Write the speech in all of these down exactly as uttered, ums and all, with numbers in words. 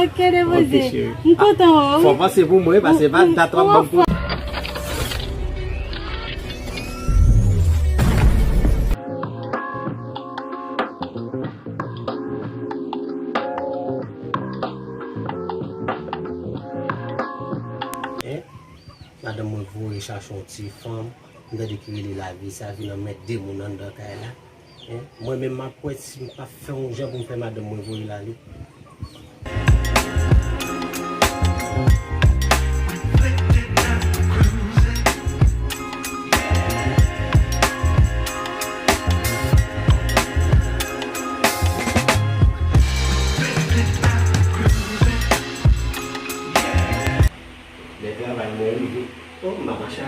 Ok, depoze. Ok, cheri. M kontan wè w, wi. Fò w panse pou mwen, paske se pa dat w ap ban m pou. Hein? Madanm mwen voye chache yon ti fanm, m tande ki rele Lavisa, vin nan mèt de moun anndan kay la. Hein? Mwen menm m ap wè si m pa fè yon jan pou m fè madanm mwen voye l ale. Lè travay mwen rive. Oh, mama cha.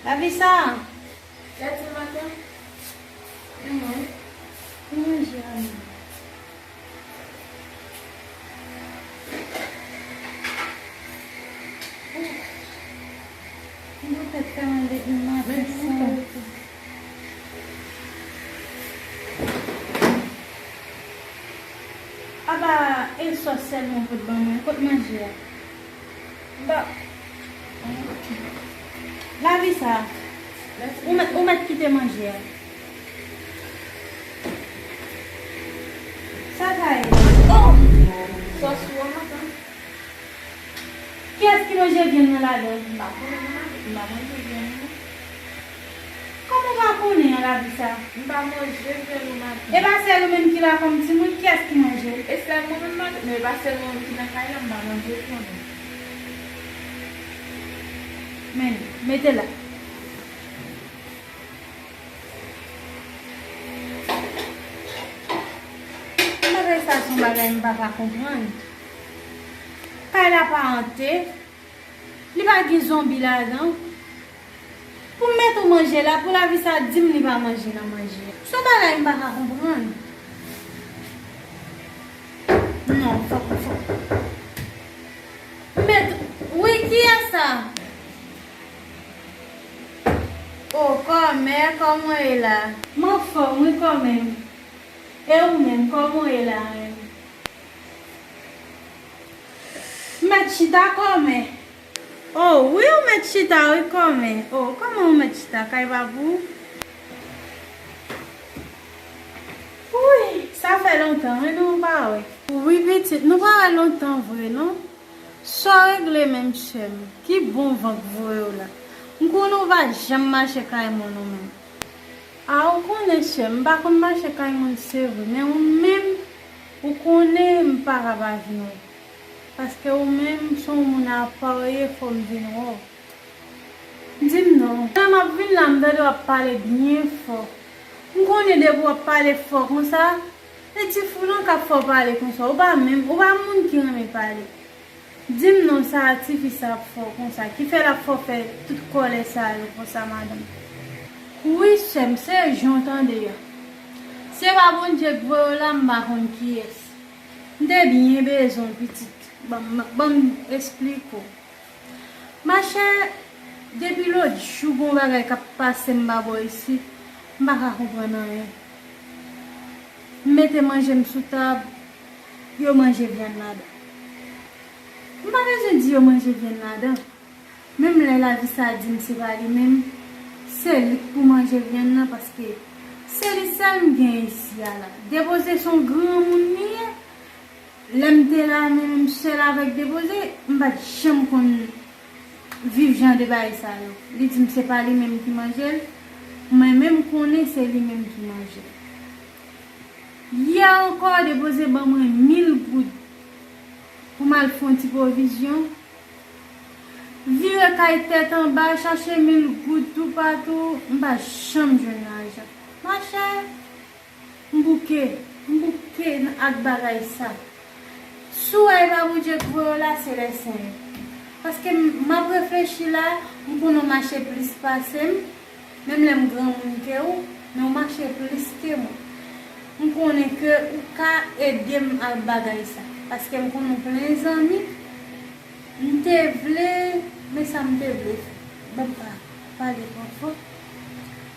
Lavisa! Gade maten. Mwen. Mwen manje a. Mwen tèt fè mal depi maten san rete. Apa e sòs sèlman ou pot ban mwen, kot manje a? Ba. Lavisa. Ou mèt, ou mèt kite manje a. Sa sa ye? Oh! Sòs ou an maten. Kiyès ki manje vyann nan ladan? M pa konnen non maten, m pa manje vyann non. Kòman w pa konnen an Lavisa? M pa manje vyann ou maten. E pa sèl ou menm ki la kòm timoun, kiyès ki manje l? E sèl mwen menm maten, men e pa sèl mwen menm ki nan kay la, m pa manje vyann non. Men, mete la. Bagay sa se yon bagay m pa ka konprann. Kay la pa ante, li pa gen zonbi ladan. Pou m mete w manje la, pou Lavisa di m li pa manje nan manje. Se yon bagay m pa ka konprann. Non, fòk, fòk. Mèt, wi, kiyès sa? O, kòmè, kòman w ye la? M anfòm, wi, kòmè m. E ou menm, kòman w ye la menm? M mèt chita, kòmè. O, wi, ou mèt chita, wi, kòmè. O, kòman ou mèt chita? Kay pa pou ou? Wi, sa fè lontan, wi, nou pa wè. Wi, pitit, nou pa wè lontan vre, non. Sa w regle menm, sè m? Ki bon van k voye w la? M konnen w pa janm mache kay moun ou menm. A, ou konnen, sè m, m pa konn mache kay moun, se vre, men ou menm, ou konnen m pa ka pa vin wè w. Paske ou menm, se yon moun apa w ye, fò m vin wè w. Di m non. Lè m ap vin la, m tande w ap pale byen fò. M konnen depi w ap pale fò konsa, e ti foulon k ap fè w pale konsa. Ou pa menm, ou pa moun ki renmen pale. Di m non, sa a tifi sa ap fè w konsa, ki fè l ap fè w fè tout kòlè sa yo konsa, madanm? Wi, sè m, se jan w tande a. Se pa Bondye k voye w la, m pa konn kiyès. M te byen bezwen w, pitit. Ban m, ban m esplike w. Machè, depi lòt jou, gon bagay k ap pase m pa bò isit, m pa ka konprann anyen. M mete manje m sou tab, yo manje vyann ladan. M pa bezwen di yo manje vyann ladan. Menm lè lavi sa di m se pa li menm, se li k pou manje vyann nan, paske se li sèl m gen isi a la. Depoze se yon granmoun li ye. Lè m te la, men menm sèl avèk Depoze, m pa t janm konn viv jan de bagay sa yo. Li di m se pa li menm ki manje l, mwen menm konnen se li menm ki manje l. Yè ankò, Depoze ban mwen mil goud pou m al fè yon ti pwovizyon. Vire kay tèt anba, chache mil goud toupatou, m pa janm jwenn lajan. Machè, m bouke, m bouke ak bagay sa. Si w wè e pa Bondye k voye w la, se lè sen yo. Paske m, m ap reflechi la, m konnen w mache plis pase m, menm lè m granmoun ke ou, men w mache plis ke mwen. M konnen ke ou ka ede m ak bagay sa, paske m konnen w plen zanmi. M te vle, men sa m te vle fè. Ban m pa pale twò fò.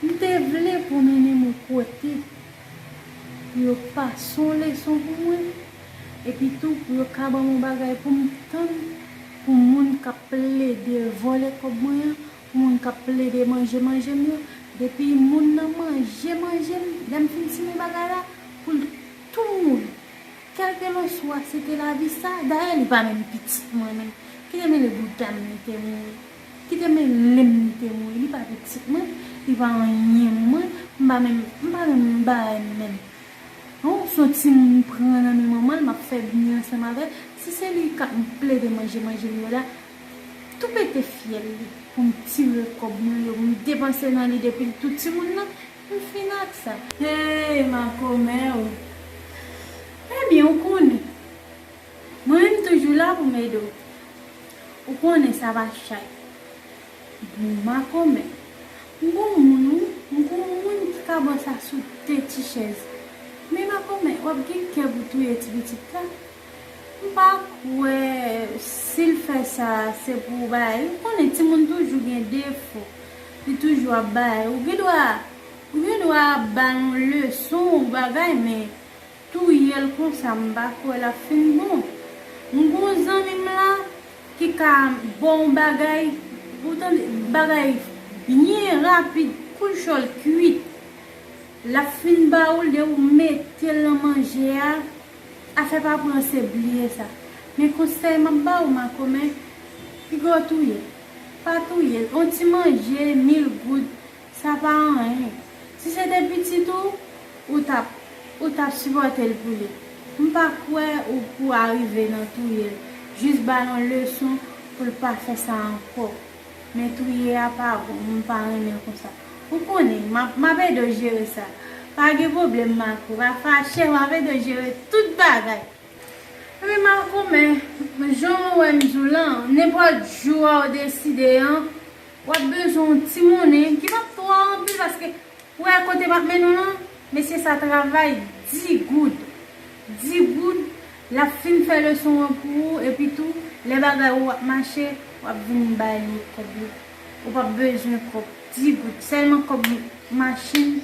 M te vle pou mennen m yon kote pou yo pase yon leson pou mwen. Epi tou, pou yo ka ban m yon bagay pou m tann, pou moun k ap plede vòlè kòb mwen an, pou moun k ap plede manje manje m yo. Depi moun nan manje manje m, lè m fin simen bagay la, pou l tou mouri. Kèlkelanswa se te lavi sa, dayè li pa menm pitit mwen menm. Kite mele bouda m li te mouri. Kite mele m li te mouri, li pa pitit mwen, li pa anyen mwen, m pa menm, m pa menm bagay menm. Non, se yon timoun m pran nan men manman l, m ap fè byen ansanm avè l. Si se li k ap plede manje manje m yo la, tou pete fyèl li pou m tire kòb mwen yo, pou m depanse nan li depi l tou timoun nan, m fin ak sa. Hey, makomè o. Ebyen, ou konnen. Mwen menm toujou la pou m ede w. Ou konnen sa pa chay. Bon, makomè. M gon moun, wi. M gon moun ki ka bò sa sou de ti chèz. Men makomè, w ap gen kè pou touye ti pitit la. M pa kwè si l fè sa, se pou bagay. Ou konnen timoun toujou gen defo. Li toujou ap bagay. Ou gen dwa, ou gen dwa ba l yon leson ou bagay, men touye l konsa, m pa kwè l ap fin bon. M gon zanmi m la ki ka ba w yon bagay, ou tande, bagay byen rapid, kou l cho l kwit. L ap fin ba ou l, depi w mete l nan manje a, afè pa pran se bliye sa. Men konsèy m ap ba ou, makomè, piga w touye l. Pa touye l. Yon ti manje, mil goud, sa pa anyen. Si se te pitit ou, ou t ap, ou t ap sipòte l pou li. M pa kwè ou pou arive nan touye l. Jis ba l yon leson pou l pa fè sa ankò. Men touye a pa bon, m pa renmen l konsa. Ou konnen, m ap, m ap ede w jere sa. Pa gen pwoblèm, makou, pa fache, m ap ede w jere tout bagay. Ebyen, makomè, jan w wè m di w lan, nenpòt jou a w deside an, w ap bezwen yon ti monnen ki p ap twò anpil, paske ou wè kote m ap mennen w lan, mesye sa travay di goud. Di goud, l ap fin fè leson an pou ou, epi tou, lè bagay ou ap mache, w ap vin bay li kòb li. Ou p ap bezwen kòb, di goud, sèlman kòb machin,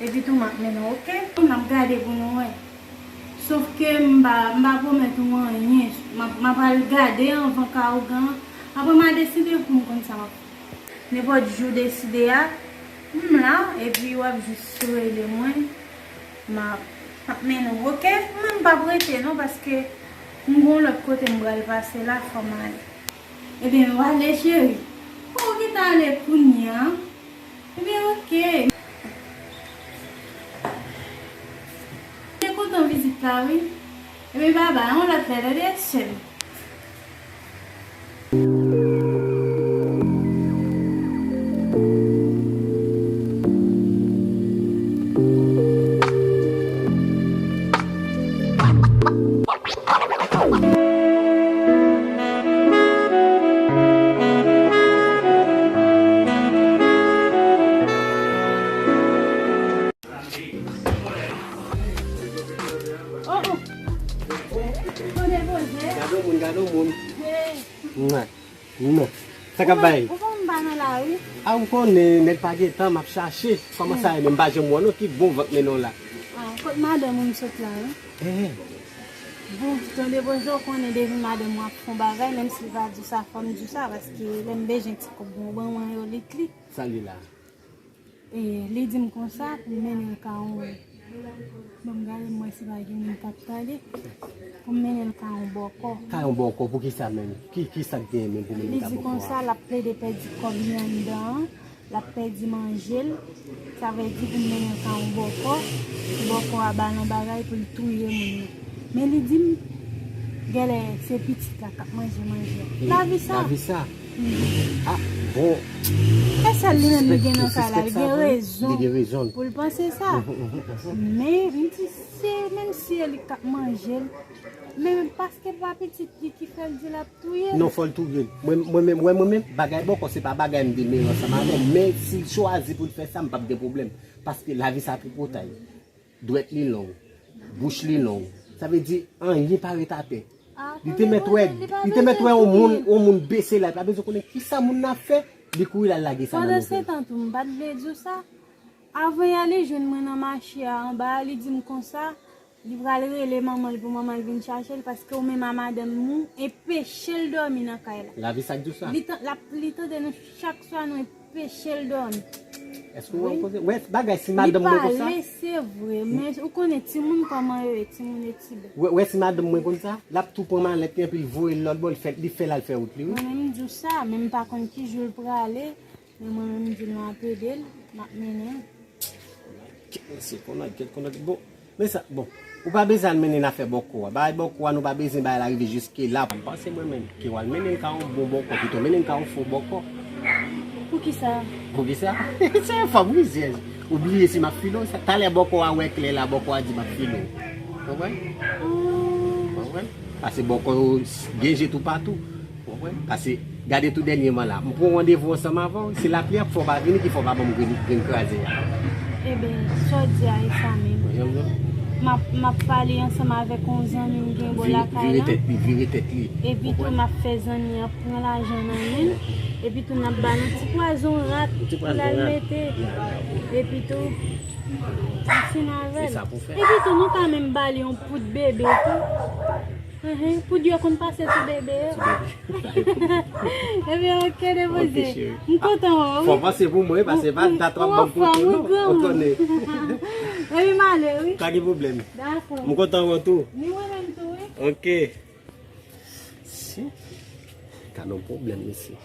epi tou m ap mennen w, oke? N ap gade pou nou wè. Sòf ke m pa, m pa pwomèt ou anyen. M ap, m ap al gade anvan ka ougan. Apre m a deside pou m konn sa m ap fè. Nenpòt jou deside a, m la, epi w ap jis rele mwen. M ap, m ap mennen w, oke? Mwen m p ap rete non, paske m gon lòt kote m pral pase la, fò m ale. Ebyen, w ale, cheri. Ou gentan ale kounye a. Ebyen, oke. Te kontan vizit la, wi. Ebyen, babay, yon lòt lè, tande, sè m. Oh, oh. Gade yon moun, gade yon moun. Mwa. Non. Sa k ap bay? Ou konn m pa nan lari? A, ou konnen, nèg pa gen tan, m ap chache. Kòman sa ye menm? M pa janm wè w non, ki bon vant mennen w la. Ah, Kot madanm ou m sot la, wi. Bon, tande, bon, jan w konnen depi madanm ou ap fè yon bagay, menm si l pa di w sa, fò m di w sa, paske lè m bezwen ti kòb, bon, ban mwen yo lit li. Sa l ye la? E li di m konsa pou m mennen l ka yon, ban m gade m wè si pa gen moun k ap tande, pou m mennen l ka yon bòkò. Ka yon bòkò, poukisa menm? Ki, ki sa k genyen menm pou mennen l ka bòkò a? Li di konsa l ap plede pèdi kòb li anndan an, l ap pèdi manje l, sa vle di pou m mennen l ka yon bòkò, pou bòkò a ba l yon bagay pou l touye moun nan. Men li di m, genlè se pitit la k ap manje manje a. Lavi sa. Lavi sa. Ah, bon. E sèl li menm li gen nan kay la, li gen rezon pou l panse sa. Men m di se menm si e li k ap manje l, men paske pa pitit li ki fè l di l ap touye l. Non, fò l touye l. Mwen, mwen menm, wè mwen menm, bagay bòkò se pa bagay m te mennen ansanm avè l, men si l chwazi pou l fè sa, m p ap gen pwoblèm. Paske lavi sa tripotay. Dwèt li long, bouch li long. Sa vle di, anyen pa ret atè. Li te mèt wè, li te mèt wè yon moun, yon moun bese la, li pa bezwen konnen kisa moun nan ap fè, li kouri l al lage sa nan nouvèl. Pandan se tan tou, m pa t vle di w sa. Avan yè, li jwenn mwen nan mache a anba a, li di m konsa, li pral rele manman l pou manman l vin chache l, paske ou menm a madanm ou, enpeche l dòmi nan kay la. Lavi sa k di w sa? Li tan-, l ap, li tande nou chak swa nou enpeche l dòmi. Èske w wè yon koze? Wè, bagay si madanm mwen konsa. Li pale, se vre, men ou konnen timoun kòman yo ye, timoun e ti bèt. Wè, wè si madanm mwen konsa, l ap tou pran malèt li, epi l voye l lòt bò, li fè, li fè l al fè wout li, wi. Mwen menm, m di w sa, men m pa konn ki jou l prale. Men mwen menm, m di nou ap ede l, m ap mennen l. Kèt mesye, konnèt, kèt konnèt. Bon, men sa, bon. Ou pa bezwen al mennen afè bòkò a. Bagay bòkò a, nou pa bezwen bagay la rive jiske la. M panse mwen menm ke w al mennen l ka yon bon bòkò, pito mennen l ka yon fo bòkò. Poukisa? Poukisa? Se yon fanm rizyèz. Ou bliye si m ap file w sa. Talè bòkò a wè klè la, bòkò a di m ap file w. Konprann? Konprann? Paske bòkò yo gen je toupatou. Ou konprann? Paske, gade tou dènyèman la, m pran randevou ansanm avè w, se lapli ap fè w pa vini ki fè w pa ban m grenn, grenn kraze a. Eben, sa w di a, e sa menm. M ap, m ap pale ansanm avèk yon zanmi m gen bò lakay la. Vire tèt li, vire tèt li. Epi tou, m ap fè zanmi an pran lajan nan men l. Epi tou, n ap ba l yon ti pwazon rat pou l al mete. Epi tou, ansanm avè l. Epi tou, nou ka menm ba l yon poud bebe tou. Enhen, poud yo konn pase sou bebe yo. Ebyen, oke, depoze. M kontan wè w, wi. Fò panse pou mwen, wi, paske pa dat w ap ban m poud, non. Ou konnen. Epi m ale, wi. Pa gen pwoblèm. Dakò. M kontan wè w tou. Ni mwen menm tou, wi. Oke. Si. Gade yon pwoblèm, mesye.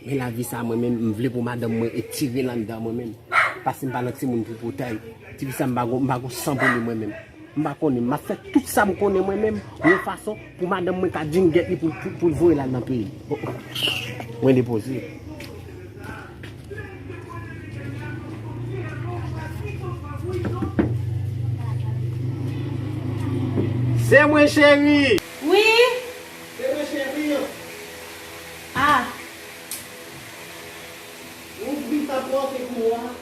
Men lavi sa mwen menm, m vle pou madanm mwen etire l anndan mwen menm. Paske m pa nan timoun tripotay. Tifi sa m pa gon, m pa gon san pou li mwen menm. M pa konnen, m ap fè tout sa m konnen mwen menm, yon fason pou madanm mwen ka djingèt li pou, pou, pou l voye l al nan peyi. Bon, mwen depoze. Se mwen, cheri. Wi. Se mwen, cheri. Ah. Ouvri ta pòt pou mwen.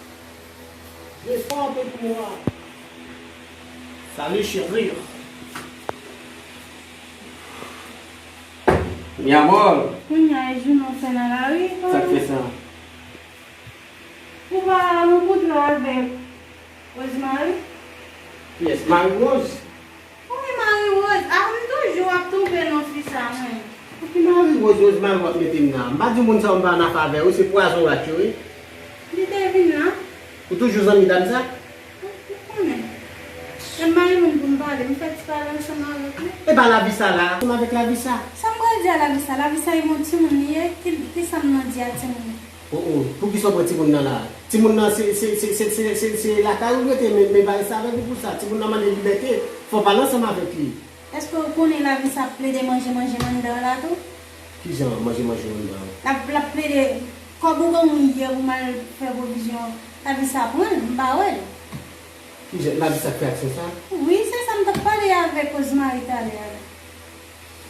Desann pou mwen. Salut, chérie. Mi amor. Kounye a, e jounen w fè nan lari, frè? Sa k fè sa? Ou pa rankontre avèk Rosemary? Kiyès? Marie Rose? Wi, Marie Rose. Ah, m toujou ap twonpe non fi sa, mwen. Pou ki Marie Rose, Rosemary w ap mete m nan? M pa di moun sa yo m pa nan afè avè yo, se pwazon rat yo ye. Li te vin la. Ou toujou zanmi dam sa? M konnen. E m mare moun pou m pale, m fè ti pale ansanm avèk li. E pa lavi sa la, ansanm avèk lavi sa. Sa m pral di a lavi sa? Lavi sa e yon timoun li ye, ki, ki sa m nan di a timoun? Oh, oh, poukisa w pran timoun nan la? Timoun nan se, se, se lakay ou l rete, men, men pa rete avèk ou pou sa. Timoun nan mande libète, fò w pale ansanm avèk li. Èske w konnen lavi sa ap plede manje, manje m anndan la tou? Kijan manje, manje w anndan? L ap, l ap plede, kòb ou ban mwen yè pou m al fè pwovizyon, lavi sa pran l, m pa wè l. Kijan lavi sa fè aksyon sa? Wi, se sa m t ap pale avèk Rosemary talè a la.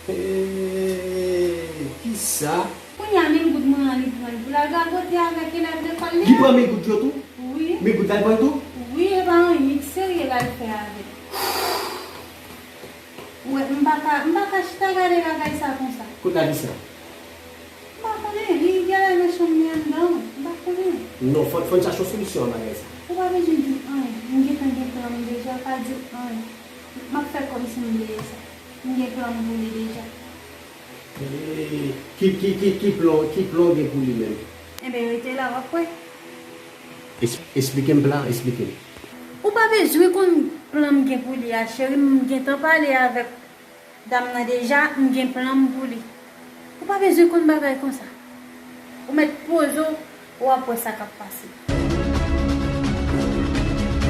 Eee, kisa? Kounye a, menm goud mwen an, li pran l pou l al gagote avèk elèv lekòl li a. Li pran men goud yo tou? Wi. Men goud la, l pran l tou? Wi, e pa anyen k serye l al fè avèk. Ou wè, m pa ka, m pa ka chita gade bagay sa konsa. Kot lavi sa? M pa konnen, li genlè nan chanm li anndan, m pa konnen. Non, fò, fò n chache yon solisyon a bagay sa. Ou pa Pa bezwen di anyen. M gentan gen plan m deja, pa di anyen. M ap fè kòmsi m bliye sa. M gen plan m pou li deja. E, ki, ki, ki, ki plan, ki plan w gen pou li menm? Enben, rete la, w ap wè. Es- Esplike m plan, esplike m. Ou pa bezwen konn plan m gen pou li a, cheri. M gentan pale avèk dam nan deja, m gen plan m pou li. Ou pa bezwen konn bagay konsa. Ou mèt poze w, w ap wè sa k ap pase.